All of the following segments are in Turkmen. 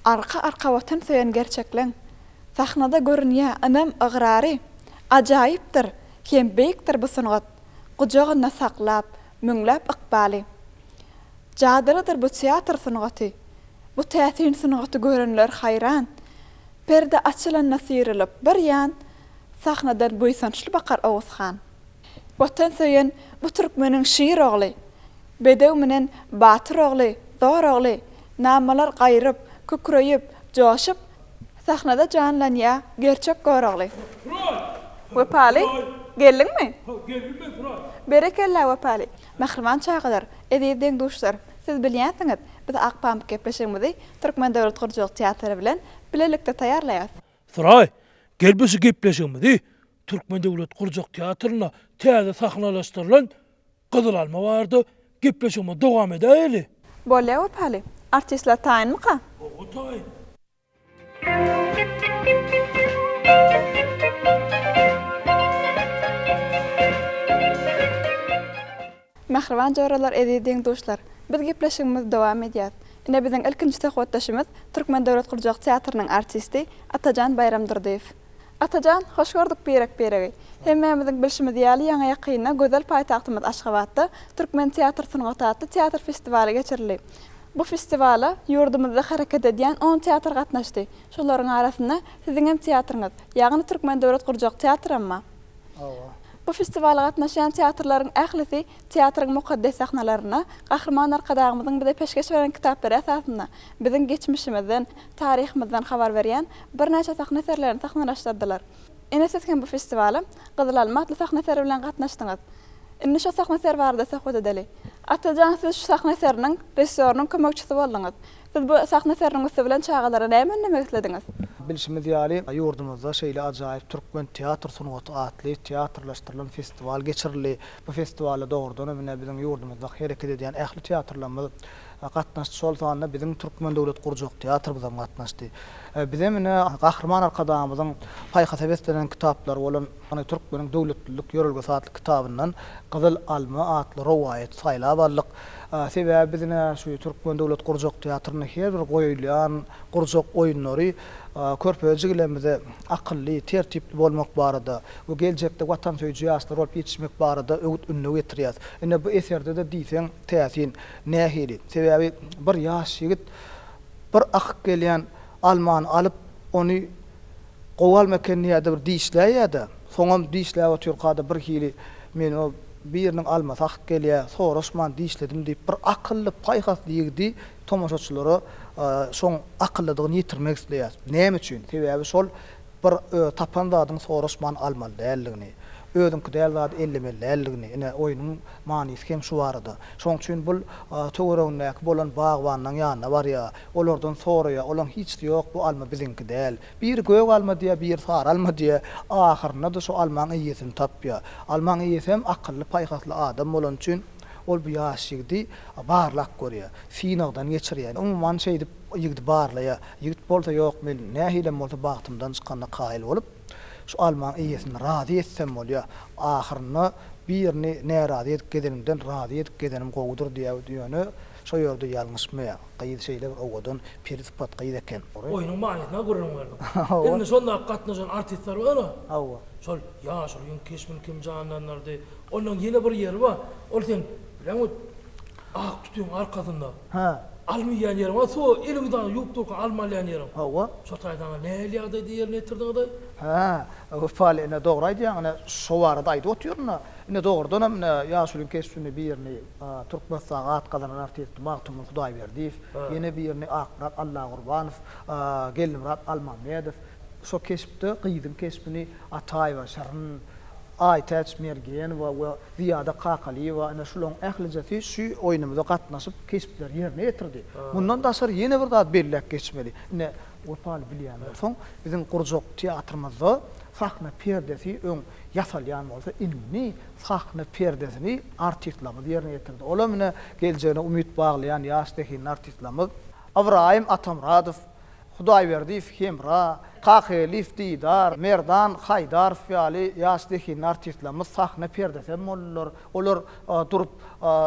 Arka-arka Watan söýen gerçekleň, Sahnada görünýä ynam, ygrary. Ajaýypdyr hem beýikdir bu sungat, Gujagynda saklap müňläp ykbaly. Jadylydyr bu teatr sungaty, Bu täsin sungaty görenler haýran. Perde açylanda syrylyp bir ýan, Sahnadan buýsançly bakar Oguz han. Watan söýen bu türkmeniň şir ogly, Bedew münen batyr ogly, zor ogly, Namalar gaýryp, kükreýip, joşup, Sahnada janlanýa gerçek Görogly. Wepaly, geldiňmi? Berekella, Wepaly! Mähriban çagalar, eziz deň-duşlar, siz bilýänsiňiz, biz Ak pamyk gepleşigimizi Türkmen döwlet gurjak teatry bilen bilelikde taýýarlaýas. Suraý, gel biz şu gepleşigimizi Türkmen döwlet gurjak teatrynda täze sahnalaşdyrylan Gyzyl alma barada gepleşigimizi dowam edäýeli. Bolýa Wepaly, artistler taýynmyka? Hawa taýyn. Mähriban joralar eziz deň-duşlar! Biz gepleşigimizi dowam edýäs. Ine biziň ilkinji söhbetdeşimiz Türkmen döwlet gurjak teatrynyň artisti Atajan Baýramdurdyýew. Atajan, hoş gördük birek-biregi. Hemmämiziň bilşimiz ýaly ýaňy-ýakynda gözel paýtagtymyz Aşgabatda Türkmen teatr sungaty atly teatr festiwaly geçirildi. Bu festiwala ýurdumyzda hereket edýän on teatr gatnaşdy. Şolaryň arasynda siziňem teatryňyz, ýagny Türkmen döwlet gurjak teatram bar. Hawa. Bu festiwala gatnaşýan teatrlaryň ählisi teatryň mukaddes sahnalarynda Gahryman Arkadagymyzyň bize peşgeş beren kitaplary esasynda biziň geçmişimizden, taryhymyzdan habar berýän birnäçe sahna eserlerini sahnalaşdyrdylar. Ine siz hem bu festiwala Gyzyl alma atly sahna eseri bilen gatnaşdyňyz. Indi şo sahna eseri barada söhbet edeli. Atajan siz şu sahna eseriniň režissýorynyň kömekçisi bolduňyz. Siz bu sahna eseriniň üsti bilen çagalara näme ündemek islediňiz? Bilşimiz ýaly, ýurdumyzda şeýle ajaýyp Türkmen teatr sungaty atly teatrlaşdyrylan festiwal geçirildi. Bu festiwala dogrudanam ine biziň ýurdumyzda hereket edýän ähli teatrlarymyz gatnaşdy, şol sanda biziň Türkmen döwlet gurjak teatrymyzam gatnaşdy. Bizem ine Gahryman Arkadagymyzyň paýhasa beslenen kitaplary bolan Türkmeniň döwletlilik ýörelgesi atly kitabyndan Gyzyl alma atly rowaýaty saýlap aldyk. Sebäbi biz ine şu Türkmen döwlet gurjak teatrynda her bir goýulýan gurjak oýunlary körpeje jigilerimize akylly, tertipli bolmak barada we geljekde watansöýüji ýaşlar bolup ýetişmek barada öwüt-ündew getirýäris. Ine bu eserde-de diýseň täsin. Nähili? Sebäbi bir ýaş ýigit bir akyp gelýän almany alyp, ony gowy alma eken diýýär-de bir dişläýýär-de, soňam dişläp otyrka-da birhili men o biriniň almasy akyp gelýär, soraşman dişledim diýip, bir akylly, paýhasly ýigidi tomaşaçylara şoň akyllydygyny ýetirmek isleýär. Näme üçin? Sebäbi şol bir tapan zadyňy soraşman almaly däldigini, özüňki däl zady ellemeli däldigini, ine, oýnuň manysy hem şu barada. Şoň üçin bul töweregindäki bolan bagbanlaň ýanyna barýar, olardan soraýar, olaň hiçisi ýok, bu alma biziňki däl. Biri gök alma diýýär, biri sary alma diýýär. Ahyrynda-da şo almaň eýesini tapýar. Almaň eýesi hem akylly, paýhasly adam bolany üçin, ol bu ýaş ýigidi barlap görýär, synagdan geçirýär. Umuman, şeýdip ýigidi barlaýar. Ýigit bolsa, Ýok, men nähilem bolsa bagtymdan çykanyna kaýyl bolup, şu almaň eýesini razy etsem bolýar. Ahyrynda birini närazy edip gezenimden razy edip gezenim gowudyr diýýär. Ýöne şo ýerde ýalňyşmaýar. Gyz şeýle bir owadan, peri sypat gyz eken. Oýnuň manysyna gürrüň berdiň. Indi şondaky gatnaşan artistler bar-a. Hawa. Şol ýaşulyň keşbini kim janlandyrdy? Ondan ýene bir ýeri bar. Ol seň bileňmi ak tütüň arkasynda. Hä. Alma iýýän ýeriň bar. Suwa eliňi dagy ýuwup durka alma alýan ýeriň. Hawa. Şo taýdan nähili ýagdaýda ýerine ýetirdiňiz-aý? Hä, Wepaly ine dogry aýdýaň, ine şo barada aýdyp otyryn-da. Ine dogrudanam ine ýaşulyň keşbini birini Türkmenistanyň at gazanan artisti Magtymguly Hudaýberdiýew, ýene birini Akmyrat Allagurbanow, Geldimyrat Almammedow. Şo keşpde gyzyň keşbini Ataýewa Şirin, Aýtäç Mergenowa we Zyýada Kakalyýewa ine şularyň ählijesi şu oýnumyza gatnaşyp keşpleri ýerine ýetirdi. Mundan daşary ýene bir zat belläp geçmeli. Ine Wepaly bilýän bolsaň biziň gurjak teatrymyzda sahna perdesi öň ýasalýan bolsa indi sahna perdesini artistlerimiz ýerine ýetirdi. Olam ine geljegine umyt baglaýan ýaş zehinli artistlerimiz Ybraýym Atamyradow, Hudaýberdiýew Hemra, Kakageldiýew Didar, Merdan Haýdarow ýaly ýaş zehinli artistlerimiz sahna perdesi hem boldular. Olar durup,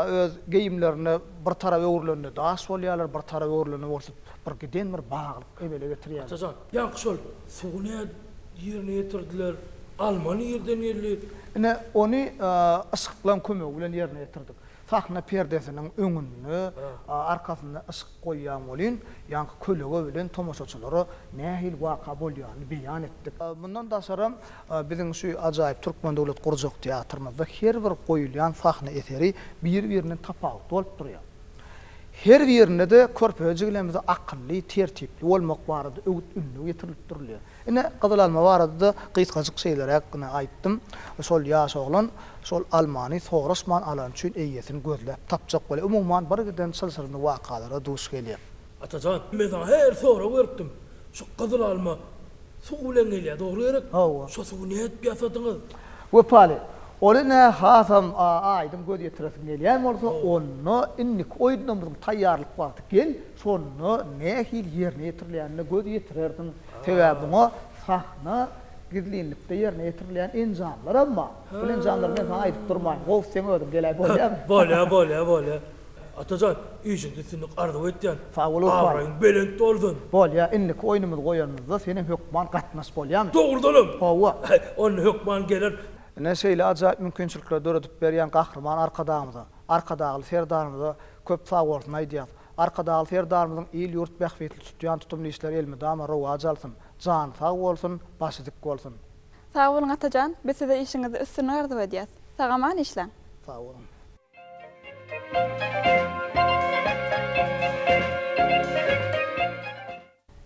öz geýimlerinde bir tarap öwrülende daş bolýarlar, bir tarap öwrülende bolsa. Bir giden bir baglyk emele getirýärler. Atajan, ýaňky şol suwy nädip ýerine ýetirdiler? Alma nirden geldi? Ine, ony yşyklaň kömegi bilen ýerine ýetirdik. Sahna perdesiniň öňünde, arkasynda yşyk goýýan welin, ýaňky kölege bilen tomaşaçylara nähili waka bolýanyny beýan etdik. Mundan daşaram, biziň şu ajaýyp Türkmen döwlet gurjak teatrymyzda her bir goýulýan sahna eseri bir-birinden tapawutly bolup durýar. Her birinde-de körpeje jigilerimize akylly, tertipli bolmak barada öwüt-ündew ýetirilip durulýar. Ine, gyzyl alma barada-da gysgajyk şeýleräk ine aýtdym. Şol ýaş oglan şol almany soraşman alany üçin eýesini gözläp tapjak bolýar. Umuman, birgiden çylşyrymly wakalara duş gelýär. Atajan, men saňa her sorag beripdim. Şu gyzyl alma Suw bilen gelýär, dogry gerek? Hawa. Şo suwy nädip ýasadyňyz? Wepaly, ol ine hasam aýdyň göz ýetiresiň gelýän bolsa, onda indiki oýunlarymyzyň taýýarlyk wagty gel, şonda nähili ýerine ýetirilýänine göz ýetirersiň. Sebäbi muňa sahna gizlinlikde ýerine ýetirilýän enjamlaram bar. Ol enjamlary men saňa aýdyp durmaýyn. Gowusy seň özüň geläý bolýamy? Bolýar, bolýar, bolýar. Atajan, işiňde üstünlik arzuw etýän. Sag bol Wepaly. Abraýyň belent bolsun. Bolýa, indiki oýnumyzy goýanymyzda senem hökman gatnaş bolýamy? Dogrudanam. Hawa. Onda hökman gelerin. Ine şeýle ajaýyp mümkinçilikleri döredip berýän Gahryman Arkadagymyza, Arkadagly Serdarymyza köp sagbolsun aýdýas. Arkadagly Serdarymyzyň il-ýurt bähbitli tutýan tutumly işleri elmydama rowaç alsyn, jany sag bolsun, başy dik bolsun. Sag boluň Atajan, biz size işiňizde üstünlik arzuw edýäs. Sag-aman işläň. Sag boluň.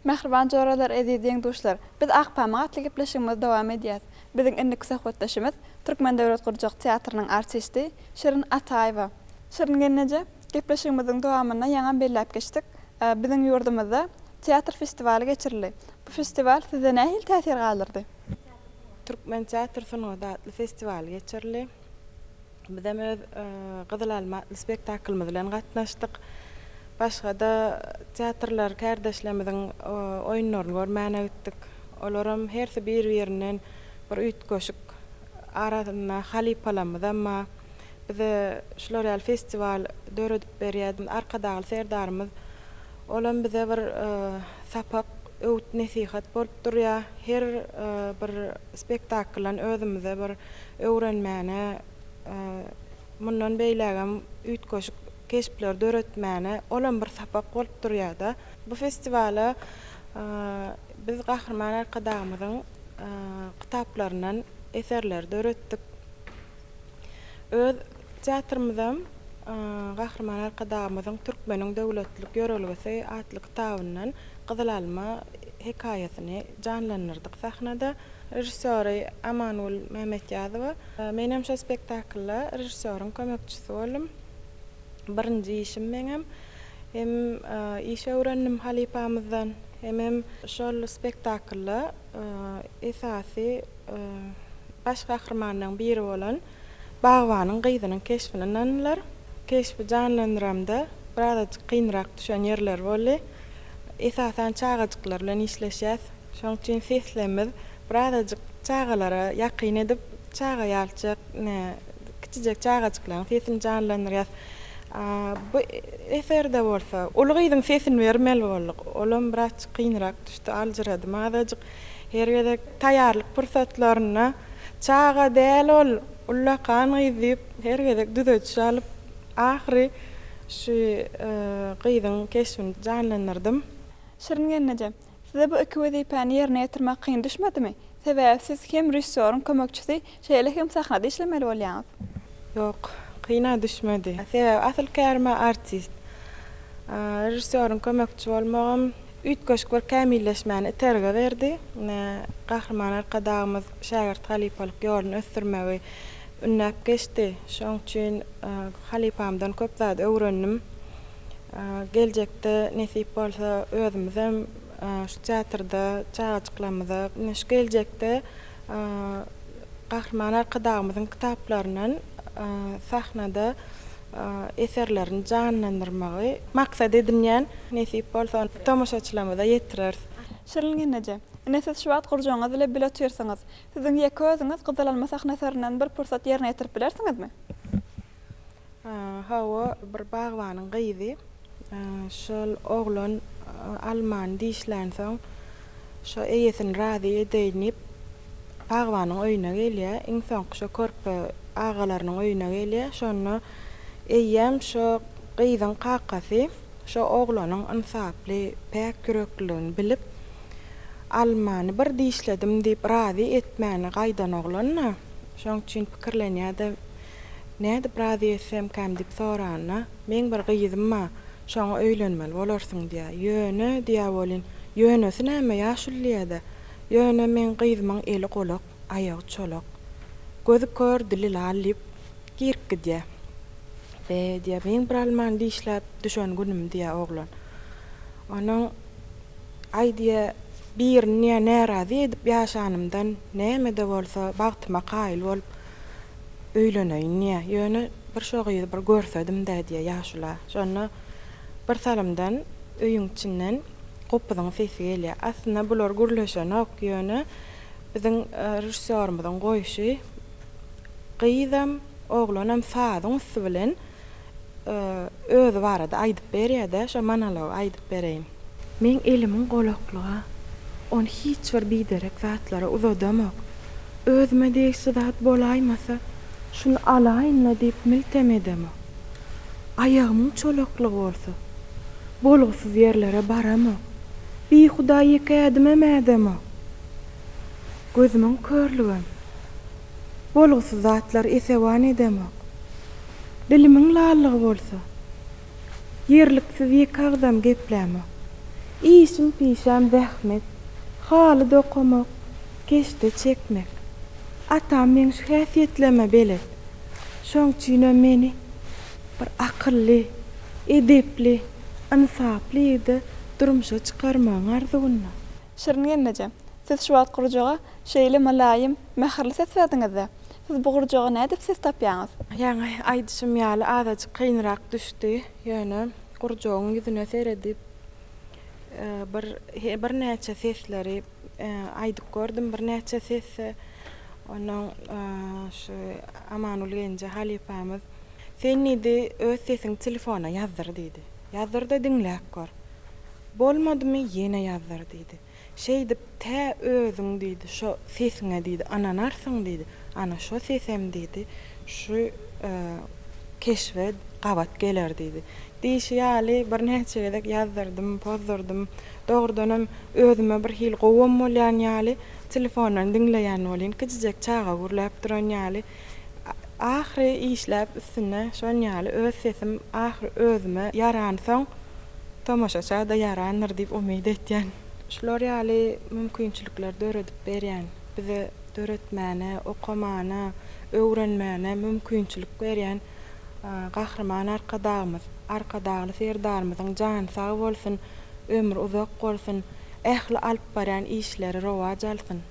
Mähriban joralar, eziz deň-duşlar! Biz Ak pamyk atly gepleşigimizi dowam edýäs. Biziň indiki söhbetdeşimiz Türkmen döwlet gurjak teatrynyň artisti Şirin Ataýewa. Şirin gelneje, gepleşigimiziň dowamynda ýaňam belläp geçdik, biziň ýurdumyzda teatr festiwaly geçirildi. Bu festiwal sizde nähili täsir galdyrdy? Türkmen teatr sungaty atly festiwaly geçirildi. Bizem öz Gyzyl alma atly spektaklymyz bilen gatnaşdyk. Başga-da teatrlar kärdeşlerimiziň oýunlaryny görmäne gitdik. Olaram hersi bir-birinden bir üýtgeşik. Arasynda halypalarymyzam bar. Bize şular ýaly festiwal döredip berýär Arkadagly Serdarymyz. Olam bize bir sapak, öwüt-nesihat bolup durýar. Her bir spektakldan özümize bir öwrenmäne, mundan beýlägem üýtgeşik keşpleri döretmäne olam bir sapak bolup durýar-da. Bu festiwala biz Gahryman Arkadagymyzyň kitaplaryndan eserleri döretdik. Öz teatrymyzam Gahryman Arkadagymyzyň Türkmeniň döwletlilik ýörelgesi atly kitabyndan Gyzyl alma hekaýasyny janlandyrdyk sahnada. Režissýory Amangül Mämmetýazowa. Menem şo spektaklda režissýoryň kömekçisi boldum. Birinji işim meňem. Hem iş öwrendim halypamyzdan, hemem şol spektaklda esasy baş gahrymanlaryň biri bolan bagbanyň gyzynyň keşbini ynandylar. Keşbi janlandyramda birazajyk kynrak düşen ýerleri boldy. Esasan çagajyklar bilen işleşýäs. Şoň üçin seslerimiz birazajyk çagalara ýakyn edip, çaga ýalyjak, ine, kiçijek çagajyklaryň sesini janlandyrýas. Bu eserde bolsa uly gyzyň sesini bermeli bolduk. Olam birazjyk kynrak düşdi, aljyradym azajyk. Her gezek taýýarlyk pursatlarynda Çaga däl ol, ullakan gyz diýip, her gezek düzediş alyp, ahyry şu gyzyň keşbini janlandyrdym. Şirin gelneje, Size bu iki wezipäni ýerine ýetirmek kyn düşmedimi? Sebäbi siz hem režissýoryň kömekçisi, şeýle hem sahnada işlemeli bolýaňyz. Ýok, kyn-a düşmedi. Sebäbi asyl kärim-ä artist. Režissýoryň kömekçi bolmagam üýtgeşik bir kämilleşmäne itergi berdi. Ine, Gahryman Arkadagymyz şägirt halypalyk ýoluny ösdürmegi ündäp geçdi. Şonuň üçin halypamdan köp zat öwrendim. Geljekde nesip bolsa özümizem şu teatrda çagajyklarymyza ine şu geljekde Gahryman Arkadagymyzyň kitaplaryndan sahnada eserlerini janlandyrmagy maksat edinýän nesip bolsa tomaşaçylarymyza ýetireris. Şirin gelneje, ine siz şu wagt gurjagyňyz bile bile otyrsyňyz. Siziň ýeke özüňiz Gyzyl alma sahna eserinden bir pursat ýerine ýetirip bilersiňizmi? Hawa, bir bagbanyň gyzy. Şol oglan. almany dişlänsoň, şo eýesini razy edeýin diýip, bagbanyň öýüne gelýär. Iň soňky şo körpe agalarynyň öýüne gelýär. Şonda eýýäm şo gyzyň kakasy şo oglanyň ynsaply, päk ýürekliligini bilip, almany bir dişledim diýip razy etmäne gaýdan oglan-da. Şoň üçin pikirlenýär-de, Nädip razy etsemkäm diýip soranda, Meň bir gyzym bar, şoňa öýlenmeli bolarsyň diýýär. Ýöne, diýýär welin, ýönesi näme, ýaşuly diýýär-de, Ýöne meň gyzymyň eli golak, aýagy çolak. Gözi kör, dili lal diýip, girip gidýär. Be, diýýär, meň bir almany dişläp düşen günüm diýýär oglan. Onuň, Aý diýýär, birini diýýär, närazy edip ýaşanymdan, näme-de bolsa, bagtyma kaýyl bolup, öýleneýin diýýär. Ýöne bir şo gyzy bir görsedim-dä diýýär ýaşula. Şonda bir salymdan öýüň içinden gopuzyň sesi gelýär. Aslynda bular gürleşenok, ýöne biziň režissýorymyzyň goýşy gyzam, oglanam sazyň üsti bilen özi barada aýdyp berýär-de, şo monology aýdyp bereýin. Meň elimiň golaklyga, ony hiç bir biderek zatlara uzadamok. Özüme degişli zat bolaýmasa, şuny alaýyn-la diýip miltem edemok. Aýagymyň çolaklygy bolsa, bolgusyz ýerlere baramok. Bihuda ýeke ädimem ädemok. Gözümiň körlügem, bolgusyz zatlar esewan edemok. Dilimiň lallygy bolsa, ýerliksiz ýeke agzam geplämok. Işim-pişäm zähmet, haly dokamak, keşde çekmek. Atam meň şu häsiýetlerime belet. Şoň üçinem meni bir akylly, edepli, ynsaply ýigide durmuşa çykarmagyň arzuwynda. Şirin gelneje, siz şu wagt gurjaga şeýle mylaýym, mähirli ses berdiňiz-de, siz bu gurjaga nädip ses tapýaňyz? Ýaňy aýdyşym ýaly azajyk kynrak düşdi, ýöne gurjagyň ýüzüne seredip bir birnäçe sesleri aýdyp gördüm, birnäçe sesde. Onnoň şu Amanguly Genje halypamyz, Sen diýdi, öz sesiňi telefona ýazdyr diýdi. Ýazdyr-da diňläp gör. Bolmadymy, ýene ýazdyr diýdi. Şeýdip, tä özüň diýdi, şo sesiňe diýdi, ynanarsyň diýdi. Ana, şo sesem diýdi, şu keşbe gabat geler diýdi. Diýşi ýaly, birnäçe gezek ýazdyrdym, pozdurdym. Dogrudanam, özüme bir hili gowam bolýan ýaly, telefondan diňleýän welin, kiçijek çaga gürläp duran ýaly. Ahyry işläp üstünde şon ýaly öz sesim ahyry özüme ýaransoň, tomaşaça-da ýarandyr diýip umyt etýän. Şular ýaly mümkinçilikleri döredip berýän, bize döretmäne, okamana, öwrenmäne mümkinçilik berýän Gahryman Arkadagymyz, Arkadagly Serdarymyzyň jany sag bolsun, ömri uzak bolsun, ähli alyp barýan işleri rowaç alsyn!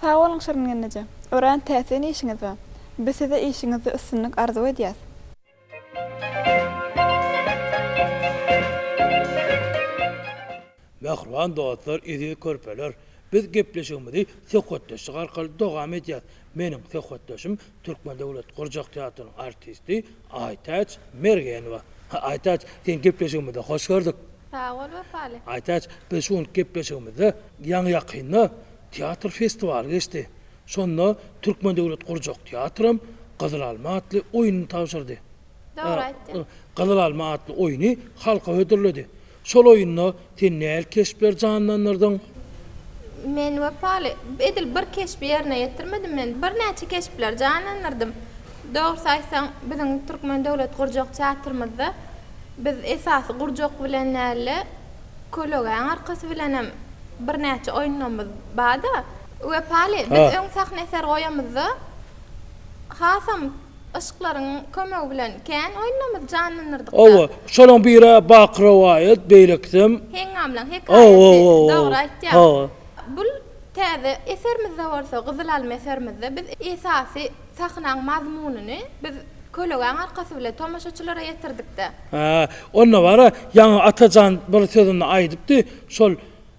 Sag boluň Şirin gelneje. Örän täsin işiňiz bar. Biz size işiňizde üstünlik arzuw edýäs. Mähriban dostlar, eziz körpeler, biz gepleşigimizi söhbetdeşlik arkaly dowam edýäs. Meniň söhbetdeşim Türkmen döwlet gurjak teatrynyň artisti Aýtäç Mergenowa. Aýtäç, seni gepleşigimizde hoş gördük. Sag bol Wepaly. Aýtäç, biz şu günki gepleşigimizde ýaňy-ýakynda teatr festiwaly geçdi. Şonda Türkmen döwlet gurjak teatram Gyzyl alma atly oýnuny tabşyrdy. Dogry aýtýaň. Gyzyl alma atly oýny halka hödürledi. Şol oýunda sen nähili keşpleri janlandyrdyň? Men Wepaly, edil bir keşbi ýerine ýetirmedim men. Birnäçe keşpleri janlandyrdym. Dogrusy aýtsaň, biziň Türkmen döwlet gurjak teatrymyzda biz esasy gurjak bilen däl-de, kölegäň arkasy bilenem birnäçe oýunlarymyz bar-da. Wepaly, biz öň sahna eser goýamyzda, hasam yşyklaryň kömegi bilen kän oýunlarymyzy janlandyrdyk-da. Hawa, şolaň biri-ä Baky rowaýat, beýlekisem. Heňňamlaň hekaýasy, dogry aýtýaň. Bul täze eserimizde bolsa, Gyzyl alma eserimizde biz esasy sahnaň mazmunyny biz kölegäň arkasy bilen tomaşaçylara ýetirdik-de. Hä, onda bar-a, ýaňy Atajan bir sözünde aýdypdy, şol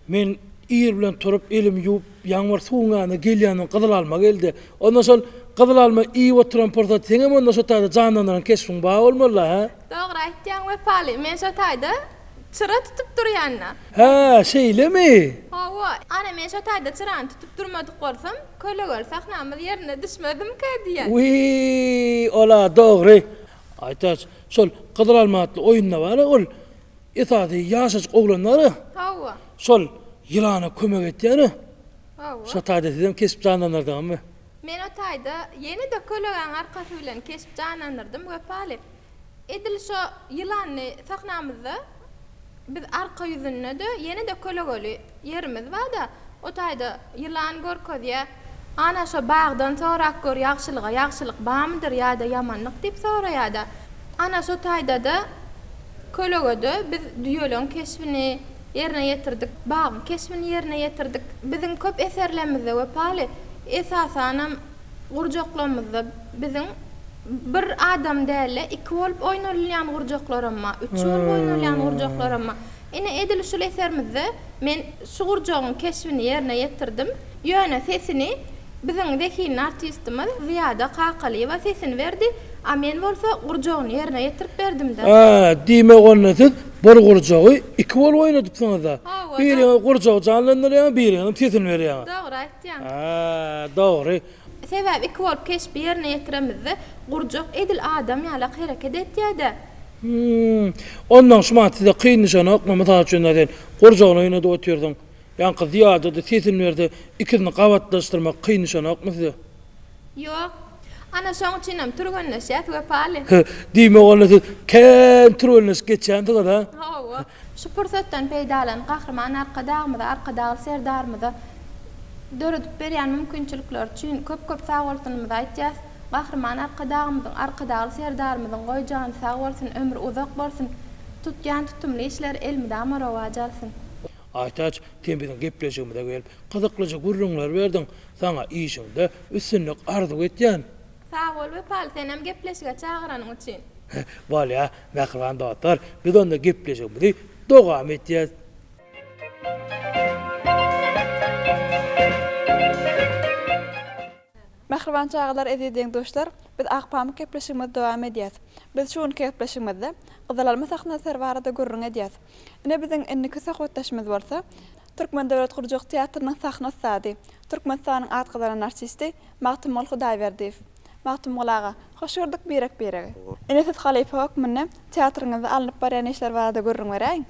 Men ir bilen turup, elimi ýuwup, ýaňy bir suwuň ýanyna gelýänden gyzyl alma geldi. Onda şol gyzyl alma iýip oturan pursat seňem onda şo taýda janlandyran keşbiň bar bolmaly-la, hä? Dogry aýtýaň, Wepaly. Men şo taýda. Çyra tutup durýan-da. Hä, şeýlemi? Hawa. Ana, men şo taýda çyrany tutup durmadyk bolsam, kölegeli sahnamyz ýerine düşmezimkä diýýän. Wiý, ol-a dogry. Aýtäç, şol Gyzyl alma atly oýunda bar-a, ol esasy ýaşajyk oglan bar-a. Hawa. Şol ýylana kömek etýän-ä. Hawa. Şo taýda sizem keşp janlandyrdyňyzmy? Men o taýda ýene-de kölegäň arkasy bilen keşp janlandyrdym, Wepaly. Edil şo ýylanly sahnamyzda biz arka ýüzünde-de ýene-de kölegeli ýerimiz bar-da, o taýda ýylan görkezýär. Ana şo bagdan sorap gör ýagşylyga ýagşylyk bamydyr ýa-da ýamanlyk diýip soraýar-da. Ana şo taýda-da kölegede biz düýeleň keşbini ýerine ýetirdik, bagyň keşbini ýerine ýetirdik. Biziň köp eserlerimizde Wepaly, esasanam Gurjaklarymyzda biziň bir adam däl-de, iki bolup oýnalylýan gurjaklaram bar, üç bolup oýnalýan gurjaklaram bar. Ine, edil şul eserimizde men şu gurjagyň keşbini ýerine ýetirdim. Ýöne sesini biziň zehinli artistimiz Zyýada Kakalyýewa sesini berdi, a men bolsa gurjagyny ýerine ýetirip berdim-de. Hä, diýmek onda siz bir gurjagy iki bolup oýnadypsyňyz-da? Hawa, Biriňiz gurjagy janlandyrýaňyz, biriňizem sesini berýäňiz. Dogry aýtýaň. Hä, dogry. Sebäbi iki bolup keşbi ýerine ýetiremizde gurjak edil adam ýalak hereket etýä-dä. Hum. Onnoň şu wagt size kyn düşenokmy? Mysal üçin, sen gurjagyny oýnadyp otyrsyň. Ýaňky Zyýada-da sesini berse, ikisini gabatlaşdyrmak kyn düşenokmy size? Ýok. Ana şoň üçinem türgenleşýäs, Wepaly. Diýmek onda siz kän türgenleşik geçýänsiňiz-a? Hawa. Şu pursatdan peýdalanyp Gahryman Arkadagymyza, Arkadagly Serdarymyza döredip berýän mümkinçilikleri üçin köp-köp sagbolsunymyzy aýtýas. Gahryman Arkadagymyzyň, Arkadagly Serdarymyzyň goý jany sag bolsun, ömri uzak bolsun, tutýan tutumly işleri elmydama rowaç alsyn. Aýtäç, sen biziň gepleşigimize gelip, gyzyklyja gürrüňler berdiň. Saňa işiňde üstünlik arzuw etýän. Sag bol Wepaly senem gepleşige çagyranyň üçin. Bolýa, mähriban dostlar, biz onda gepleşigimizi dowam etýäs. Mähriban çagalar, eziz deň-duşlar, biz Ak pamyk gepleşigimizi dowam edýäs. Biz şu günki gepleşigimizde Gyzyl alma sahna eseri barada gürrüň edýäs. Ine biziň indiki söhbetdeşimiz bolsa, Türkmen döwlet gurjak teatrynyň sahna ussady, Türkmenistanyň at gazanan artisti Magtymguly Hudaýberdiýew. Magtymguly aga, hoş gördük birek-biregi. Ine siz halypa hökmünde teatryňyzda alnyp barýan işler barada gürrüň beräýiň.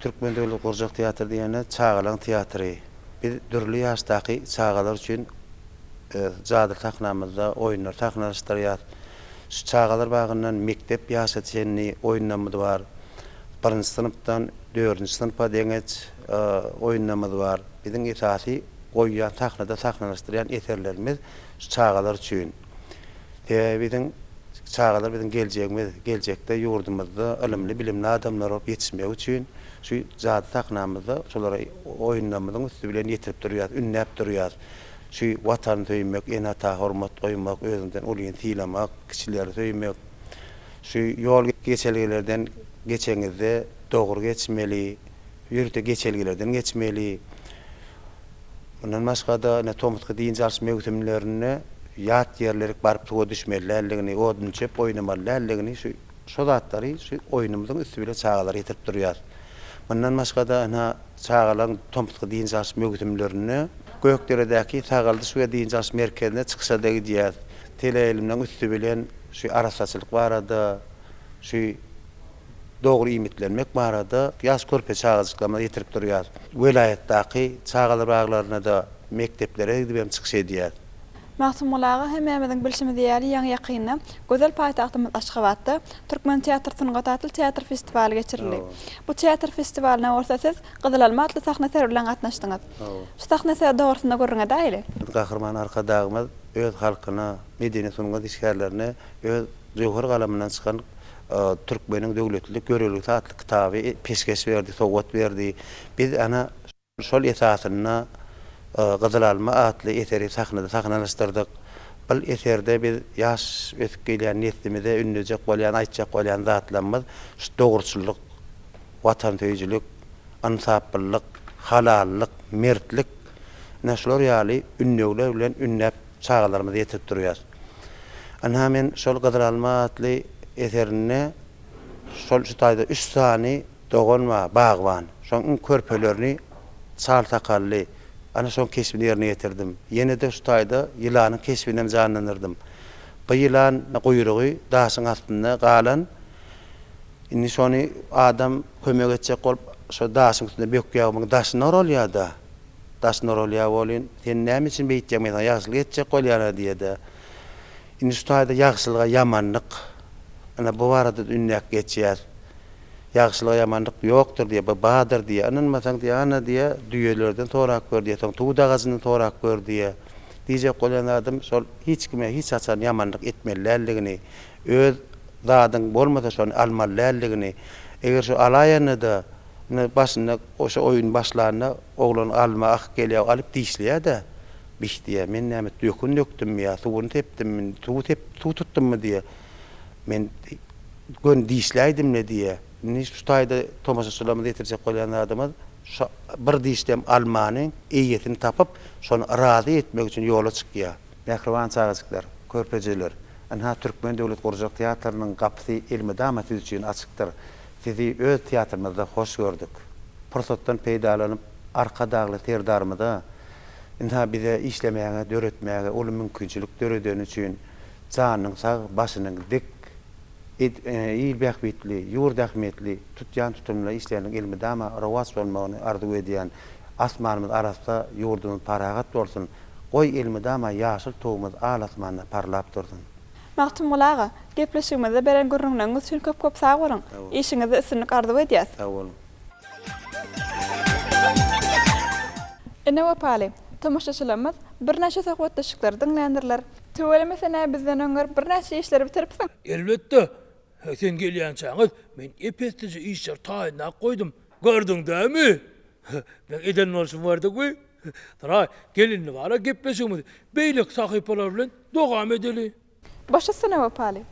Türkmen döwlet gurjak teatry diýende çagalaryň teatry. Biz dürli ýaşdaky çagalar üçin jadyly sahnamyzda oýunlar sahnalaşdyrýas. Şu çagalar bagyndan mekdep ýaşa çenli oýunlarymyz bar. Birinji synpdan dördünji synpa deňeç oýunlarymyz bar. Biziň esasy goýýan sahnada sahnalaşdyrýan eserlerimiz şu çagalar üçin. Sebäbi biziň çagalar biziň geljegimiz, geljekde ýurdumyzda ylymly bilimli adamlar bolup ýetişmegi üçin şu jady sahnamyzda şolara oýunlarymyzyň üsti bilen ýetirip durýas, ündäp durýas. Şu Watany söýmek, ene-ata hormat goýmak, özüňden ulyny sylamak, kiçileri söýmek, şu ýol geçelgelerden geçeňizde dogry geçmeli, ýörite geçelgelerden geçmeli. Mundan başga-da, ine, tomusky dynç alyş möwsümlerinde ýat ýerlerik baryp suwa düşmeli däldigini, odun-çöp oýnamaly däldigini şu şo zatlary şu oýnumyzyň üsti bilen çagalara ýetirip durýarys. Mundan başga-da, ynha, çagalaryň tomusky dynç alyş möwsümlerinde Gökderedäki sagaldyş we dynç alyş merkezine çykyşa-da gidýäris. Teleýaýlymlaryň üsti bilen şu arassaçylyk barada, şu dogry iýmitlenmek barada ýaş körpe çagajyklarymyza ýetirip durýar. Welaýatdaky çagalar baglaryna-da, mekdeplere gidip hem çykyş edýär. Magtymguly aga, hemmämiziň bilşimiz ýaly, ýaňy-ýakynda gözel paýtagtymyz Aşgabatda Türkmen teatr sungaty atly teatr festiwaly geçirildi. Bu teatr festiwalyna bolsa siz Gyzyl alma atly sahna eseri bilen gatnaşdyňyz. Şu sahna eseri dogrusynda gürrüň edäýeli. Gahryman Arkadagymyz öz halkyna, medeniýet-sungat işgärlerine öz jöwher galamyndan çykan Türkmeniň döwletlilik ýörelgesi atly kitaby peşgeş berdi, sowgat berdi. Biz ana şol esasynda Gyzyl alma atly eseri sahnada sahnalaşdyrdyk. Bul eserde biz ýaş ösüp gelýän neslimize ündejek bolýan, aýtjak bolýan zatlarymyz şu dogruçyllyk, watansöýüjilik, ynsaplylyk, halallyk, mertlik, ine şular ýaly ündewler bilen ündäp çagalarymyza ýetirip durýas. Ynha men şol Gyzyl alma atly eserinde şol şu taýda üç sany. dogan bar, bagban. Şoň iň körpelerini çal sakally, ana şoň keşbini ýerine ýetirdim. Ýene-de şu taýda ýylanyň keşbinem janlandyrdym. Bu ýylan guýrugy daşyň astynda galan, indi şony adam kömek etjek bolup, şo daşyň üstünde bökýär, muň daşyna oralýar-da. Daşyna oralýar welin, sen näme üçin beýtýäň, men saňa ýagşylyk etjek bolýan-a diýýär-de. Indi şu taýda ýagşylyga ýamanlyk, ine bu barada-da ündäp geçýäs. Ýagşylyga ýamanlyk ýokdur diýýär, bu bardyr diýýär. Ynanmasaň diýýär, ana diýýär, düýelerden sorap gör diýýär, soň tut agajyndan sorap gör diýýär. Diýjek bolýan zadym şol hiç kime hiç haçan ýamanlyk etmeli däldigini, öz zadyň bolmasa şony almaly däldigini, eger şu alaýanda-da, ine başynda şo oýun başlanda oglan alma akyp gelýär, alyp dişleýär-de, Bih diýýär, men näme dökün dökdümmi ýa suwuny sepdimmi, suw sep, suw tutdummy diýýär. Men göni dişläýdim-le diýýär. Indi şu taýda tomaşaçylarymyza ýetirjek bolýan zadymyz, şu bir dişlem almany eýesini tapyp, şony razy etmek üçin ýola çykýar. Mähriban çagajyklar, körpejeler, ynha Türkmen döwlet gurjak teatrynyň gapysy elmydama siz üçin açykdyr. Sizi öz teatrymyzda hoş gördük. Pursatdan peýdalanyp, Arkadagly Serdarymyza Ynha bize işlemäge, döretmäge uly mümkinçilik döredeni üçin janynyň sag, başynyň dik, il bähbitli, ýurt ähmiýetli tutýan tutumly işleriniň elmydama rowaç bolmagyny arzuw edýän. Asmanymyz arassa, ýurdumyz parahat bolsun! Goý, elmydama ýaşyl tugumyz al asmanda parlap dursun! Magtymguly aga, gepleşigimizde beren gürrüňleriňiz üçin köp-köp sag boluň! Işiňizde üstünlik arzuw edýäs! Sag boluň! Ene wepaly tomaşaçylarymyz birnäçe söhbetdeşlikleri diňländirler. Tüweleme sen-ä bizden öňňer birnäçe işleri bitiripsiň. Elbetde, sen gelýänçäňiz men ep-eslije işleri taýynlap goýdum. Gördüň dämi? Meň eden bolşum gördüňmi? Suraý, gel indi bara gepleşigimizi beýleki sahypalar bilen dowam edeli. Baş üstüne wepaly.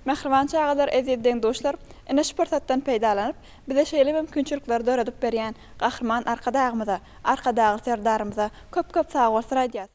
Mähriban çagalar eziz deň-duşlar, ine şu pursatdan peýdalanyp, bize şeýle mümkinçilikleri döredip berýän Gahryman Arkadagymyza, Arkadagly Serdarymyza köp-köp sagbolsun aýdýas.